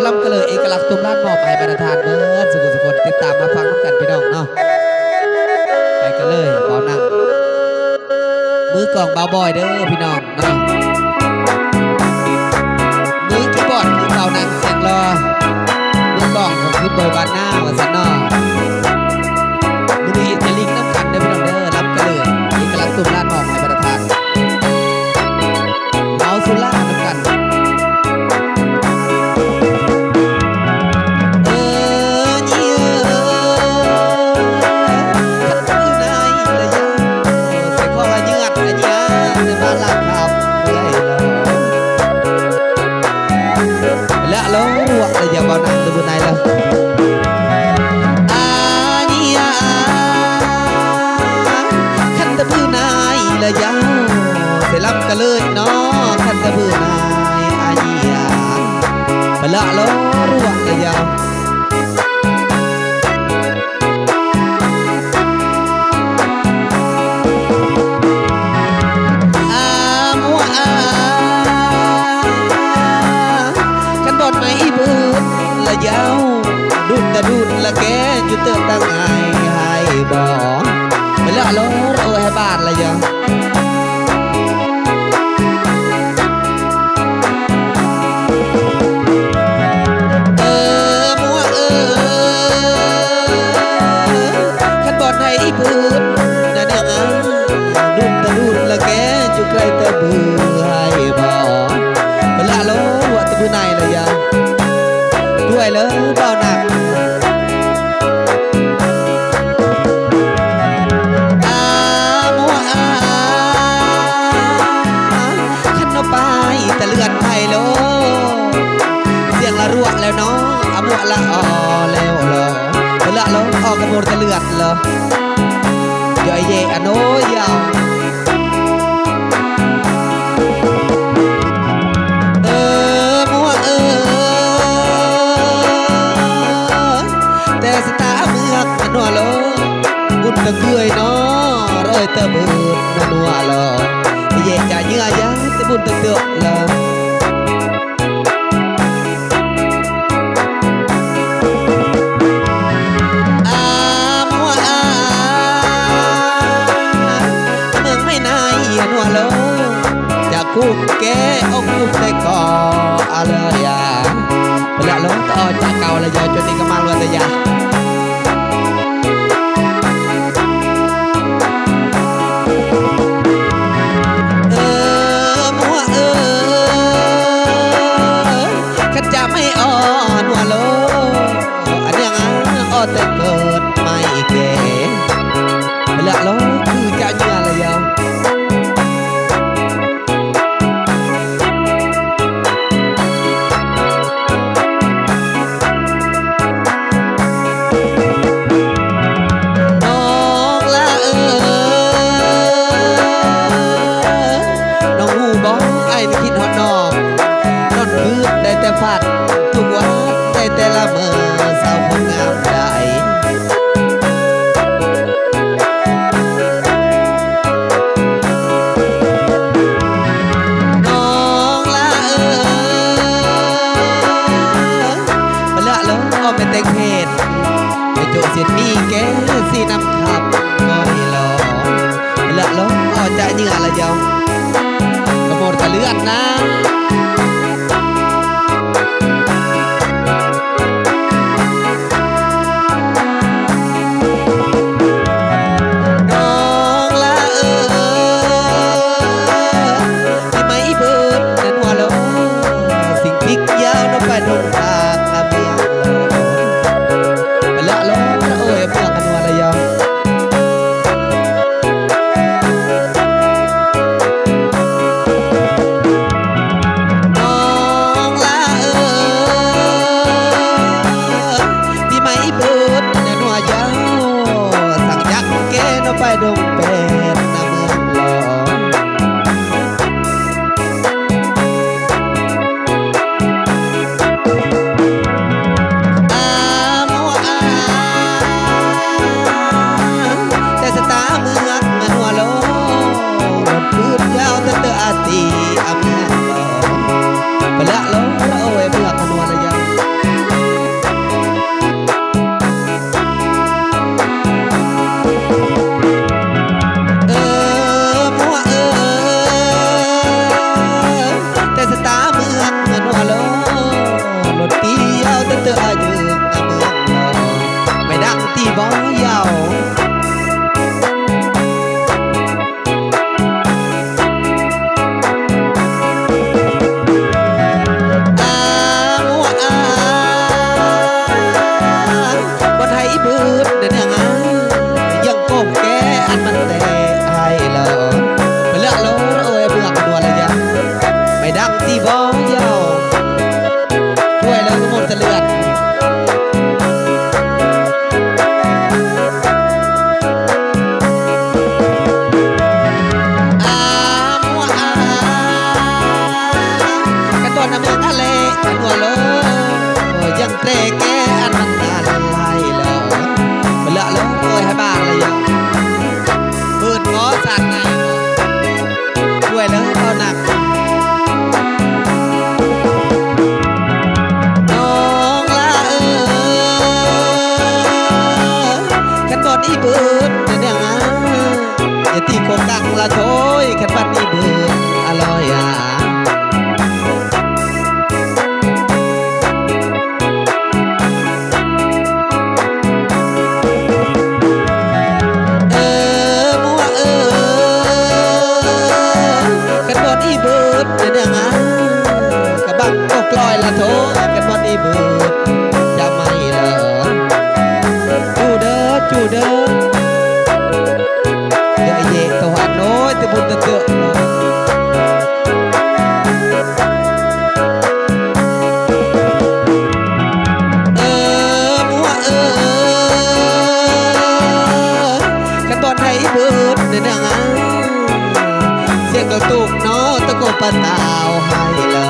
ລຳກະເລີຍເອກະລັກຕຸ້ມລ້ານ ມອບໃຫ້ບັນດາທ່ານເບິດສູ່ຜູ້ສູ່ຄົນ ຕິດຕາມມາຟັງນຳກັນພີ່ນ້ອງເນາະ. ໄປກັນເລີຍ ເບົາໜັງ ມືກອງບ່າວບອຍເດີພີ່ນ້ອງເນາະ, ມືຄີບອດຄືເບົາໜັງສຽງຫຼໍ່, ມືກອງກໍຄືບອຍບ້ານນາວ່າຊັ້ນເນາະ. ມື້ນີ້ເອກະລິກນຳກັນເດີພີ່ນ້ອງເດີ, ລຳກະເລີຍເອກະລັກຕຸ້ມລ້ານ ມອບໃຫ້ບັນດາທ່ານ ເມົາສຸລານຳກັນ. ແຕ່ແກ່ອັນມັນນານຫຼາຍແລ້ວ ເວລາເລີຍໃຫ້ບາງລະຍະ ເປີດເງາະສາດໃນ ຊ່ວຍເລີຍເອົາໜັກ ນ້ອງລາເອີຍ ຄັນບ່ອນອີ່ບຶດແມ່ນຫຍັງ ຢ່າຕີໂຄກັງລະໂທຍ ຄັນບັດນີ້ເບີດອະລອຍອາ ເອີ ມົວເອີ ຄັນບ່ອນອີ່ບຶດແມ່ນຫຍັງ ກະບັກກົກລອຍລະໂທຍ ຄັນບ່ອນອີ່ບຶດຈະໄໝ້ເລີຍ ຈູເດີ ຈູເດີ ເດເຢໂຕອັນໂນ້ຍ ແຕ່ບຸນຕະເຕີ ເອີ ມົວເອີ ຄັນບ່ອນໃຫ້ເບີດແມ່ນຫຍັງ ສຽງກະຕຸກເນາະ ຕະໂກນປານດາວໃຫ້ລະ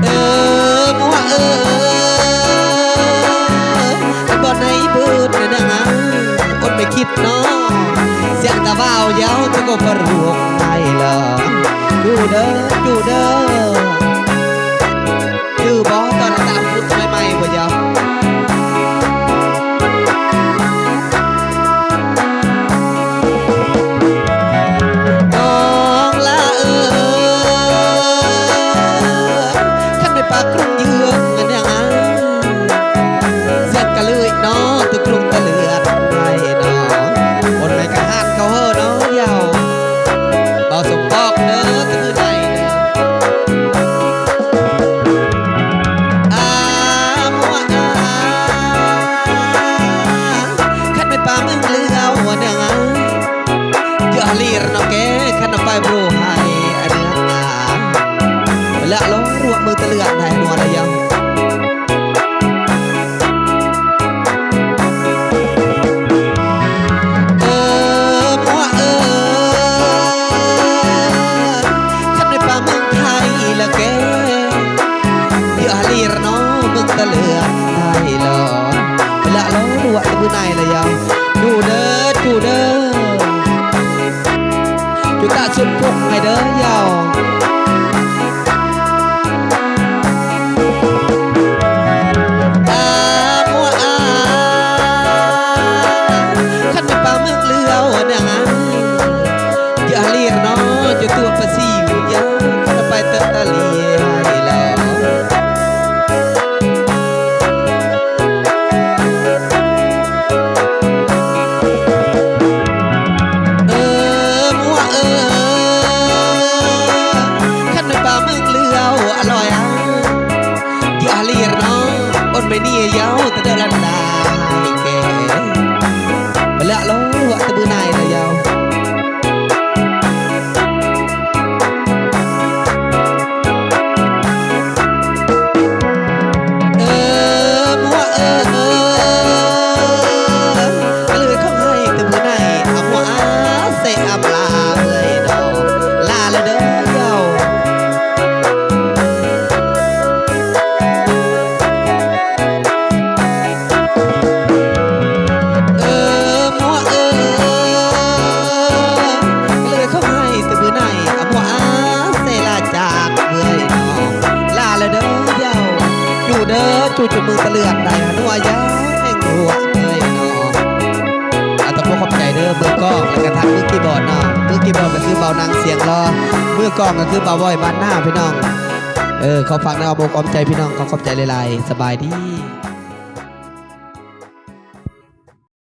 ເອີ ມົວເອີ ຄັນບ່ອນໃຫ້ເບີດແມ່ນຫຍັງ ອົດໄປຄິດເນາະ ສຽງຕາວາວເຍົາ ຕະໂກນປະໂລກໃຫ້ລະ ຈູເດີ ຈູເດີ ຈື່ບໍ່ ຕອນຕາພຸດໃໝ່ໆບໍ່ເຍົາ ນ້ອງລາເອີຍ ຄັນແມ່ນປາກລຸງເຍືອງແມ່ນຫຍັງ ສຽງກະເລີຍເນາະ ຕະກລຸງຕະເລືອດໃຫ້ເນາະ ຄົນໃນກະຫານເຂົາເຮີເນາະ ເຍົາ ເບົາສົມປອກເດີ ຕະຄືໃດ ອາ ມົວອາ ຄັນແມ່ນປາເມືອງເຫຼືອຫົວເໜືອ ເຍອະລີຣະເນາະແກ ຄັນເອົາໄປບຣູໄຮອັນເໜືອ ລະລອງລວກມືຕະເລືອນໃຫ້ນົວລະຍຳ ເອີ ມົວເອີ ຄັນແມ່ນປາເມືອງໄທລະແກ ເຍອະລີຣະເນາະ ເມືອງຕະເລືອນໄທລະ ລະລອງລວກມືໃນລະຍຳ ຈູເດີ ຈູເດີ ຈຸຕະສຸນພົງໃຫ້ເດີເຍົາ ອາ ມົວອາ ຄັນແມ່ນປາເມືອງເຫຼືອຫວນຫຍັງ ເຍອະລີຣະເນາະ ຈະຕົວປາຊິວເຍົາ ຄັນໄປເຕີຕະລີໃຫ້ລະ ເອີ ມົວເອີ ຄັນແມ່ນປາເມືອງເຫຼືອອະລອຍອາ ເຍອະລີຣະເນາະ ອົນໄມນີເຍົາ ຕະເດີລັນດາໃຫ້ແກ ລະລອງລວກຕະບືນາຍລະເຍົາ ເອີ ມົວເອີ ກະເລີຍຂໍໃຫ້ແຕ່ມື້ໃນ ອາມົວອາເສອຳລາເອີຍເນາະ ລາລະເດີເຍົາ ເອີ ມົວເອີ ກະເລີຍຂໍໃຫ້ແຕ່ມື້ໃນ ອາມົວອາເສລາຈາກເອີຍເນາະ ລາລະເດີເຍົາ ຈູເດີ ຈູຈົນມືຕະເລືອນໄດ້ ອານົວຍາແຫ່ງຫົວເອີຍເນາະ ອາ ຕ້ອງຂໍຂອບໃຈເດີ ມືກອງ ແລະກະທັງມືຄີບອດເນາະ ມືຄີບອດກະຄືເບົານາງສຽງຫຼໍ່ ມືກອງກະຄືເບົາບອຍບ້ານນາ ພີ່ນ້ອງ ເອີ ຂໍຝາກໃນອ້ອມອົກອ້ອມໃຈພີ່ນ້ອງ ຂໍຂອບໃຈຫຼາຍໆ ສະບາຍດີ.